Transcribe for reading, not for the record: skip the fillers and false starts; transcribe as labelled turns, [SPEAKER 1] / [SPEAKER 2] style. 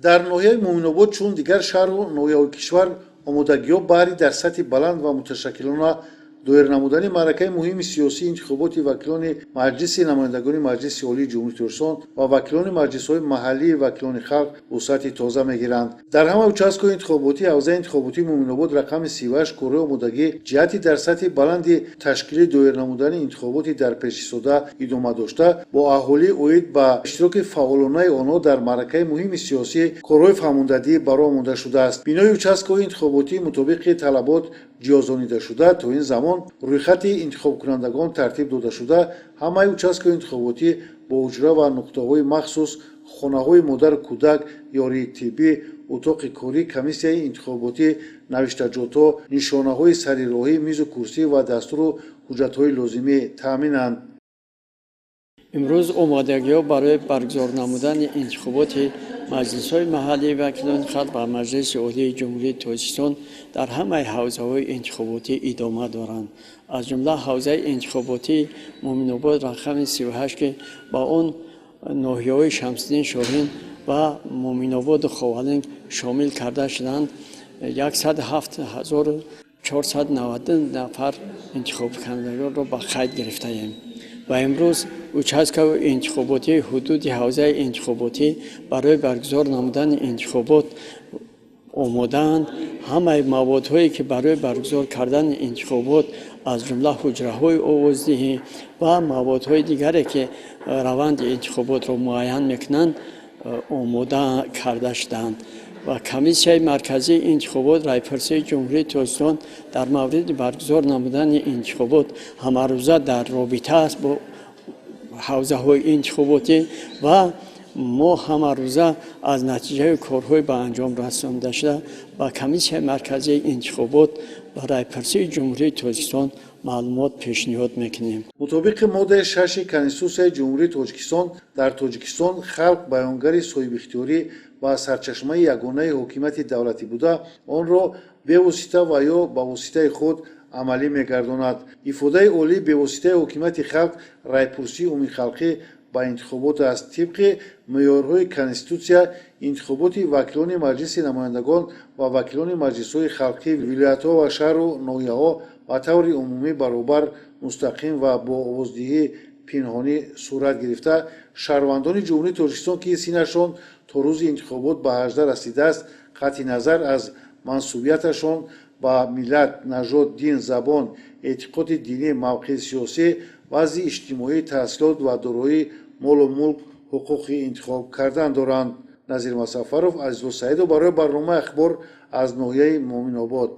[SPEAKER 1] Дар ноҳияи Муъминобод, чун дигар шаҳру ноҳияҳои кишвар, омодагиҳо баҳри дар сатҳи баланд ва муташаккилона доир намудани маъракаи муҳими сиёсии интихоботи вакилони Маҷлиси намояндагони Маҷлиси Олии Ҷумҳурии Тоҷикистон ва вакилони маҷлисҳои маҳаллии вакилони халқ вусъати тоза мегиранд. Дар ҳама участкаҳои интихоботии ҳавзаи интихоботии Муъминобод рақами 38 корҳои омодагӣ ҷиҳати дар сатҳи баланди ташкилӣ доир намудани интихоботи дар пешистода идома дошта, бо аҳолӣ оид ба иштироки фаъолонаи онҳо дар маъракаи муҳими сиёсӣ корҳои фаҳмондадӣ ба роҳ монда шудааст. Бинои участкаҳои интихоботӣ мутобиқи талабот ҷиҳозонида шуда, то ин замон рӯйхати интихобкунандагон тартиб дода шуда, ҳамаи участкаҳои интихоботӣ бо ҳуҷра ва нуқтаҳои махсус, хонаҳои модару кӯдак, ёрии тиббӣ, утоқи корӣ комиссияи интихоботӣ, навиштаҷотҳо, нишонаҳои сари роҳӣ, мизу курсӣ ва дастуру ҳуҷҷатҳои лозимӣ таъминанд.
[SPEAKER 2] Имрӯз омодагиҳо барои баргузор намудани интихоботи маҷлисҳои маҳаллии вакилони халқ ва Маҷлиси Олии Ҷумҳурии Тоҷикистон дар ҳамаи ҳавзаҳои интихоботӣ идома доранд. Аз ҷумла ҳавзаи интихоботии Муъминобод рақами 38, ки ба он ноҳияҳои Шамсиддин Шоҳин ва Муъминободу Ховалинг шомил карда шуданд, 107 490 нафар интихобкунандагонро ба қайд гирифтаем ва имрӯз участкаи интихоботии ҳудуди ҳавзаи интихоботӣ барои баргузор намудани интихобот омодаанд. Ҳамаи маводҳое, ки барои баргузор кардани интихобот, аз ҷумла ҳуҷраҳои овоздиҳӣ ва маводҳои дигаре, ки раванди интихоботро муайян мекунанд, омода карда шудаанд ва Комиссияи марказии интихобот, райпурсии Ҷумҳурии Тоҷикистон дар мавриди баргузор намудани интихобот ҳамарӯза дар робита аст бо ҳавзаҳои интихоботӣ ва мо ҳамарӯза аз натиҷаи корҳои ба анҷом расондашуда ба Комиссияи марказии интихобот ва райпурсии Ҷумҳурии Тоҷикистон маълумот пешниҳод мекунем.
[SPEAKER 1] Мутобиқи моддаи 6-и Конститутсияи Ҷумҳурии Тоҷикистон, дар Тоҷикистон халқ баёнгари соҳибихтиёрӣ ва сарчашмаи ягонаи ҳокимияти давлатӣ буда, онро бевосита ва ё ба воситаи худ амалӣ мегардонад. Ифодаи олии бевоситаи ҳокимияти халқ райпурсии умумихалқӣ ба интихобот аст. Тибқи меъёрҳои Конститутсия, интихоботи вакилони Маҷлиси намояндагон ва вакилони маҷлисҳои халқии вилоятҳо ва шаҳру ноҳияҳо ба таври умумӣ, баробар, мустақим ва бо овоздиҳии пинҳонӣ сурат гирифта, шаҳрвандони Ҷумҳурии Тоҷикистон, ки синнашон то рӯзи интихобот ба 18 расидааст, қатъи назар аз мансубияташон ба миллат, нажод, дин, забон, эътиқоди динӣ, мавқеи сиёсӣ, вазъи иҷтимоӣ, таҳсилот ва дороии молу мулк, ҳуқуқи интихоб кардан доранд. Назир Масафаров, Азизулло Саидов барои барномаи «Ахбор» аз ноҳияи Муъминобод.